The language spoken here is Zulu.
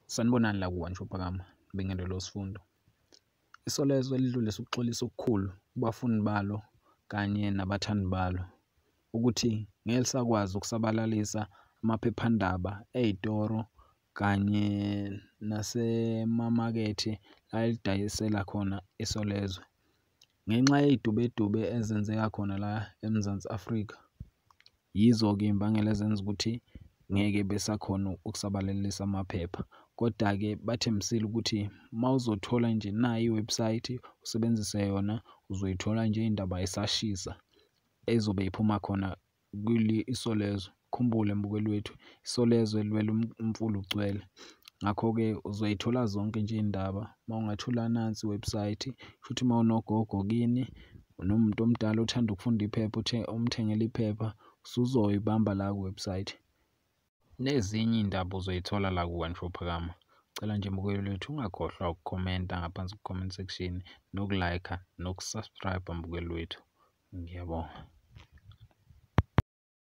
Sanibonani la ku-One Show Phakama, ngibingelele sifundo. Isolezwe lidlulise ukuxolisa okukhulu kubafundi balo kanye nabathandi balo ukuthi ngeke lisakwazi ukusabalalisa amaphephandaba ey'toro kanye nasemamakethe la elidayisela khona Isolezwe. Ngenxa yey'dubedube ezenzeka khona la eMzansi Afrika, yizo-ke iy'mbangela ezenza ukuthi ngeke besakhona ukusabalalisa amaphepha. Koda-ke bathembisile ukuthi uma uzothola nje nayi iwebhusayithi, usebenzise yona, uzoyithola nje iy'ndaba y'sashisa ey'zobe y'phuma khona Isolezwe. Ukhumbule mbukeli wethu, Isolezwe liwela umfula ugcwele. Ngakho-ke uzoyithola zonke nje iy'ndaba uma ungathola nansi iwebhusayithi. Shuthi uma unogogo kini noma umuntu omdala othanda ukufunda iphepha, umthengele iphepha, usuzoyibamba la kuwebhusayithi. Nezinye iy'ndaba uzoyithola la ku-One Show Phakama. Cela nje mbukeli wethu ungakhohlwa ukukhomenta ngaphansi ku-comment section, noku-like-a, noku-subscribe-a mbukeli wethu. Ngiyabonga.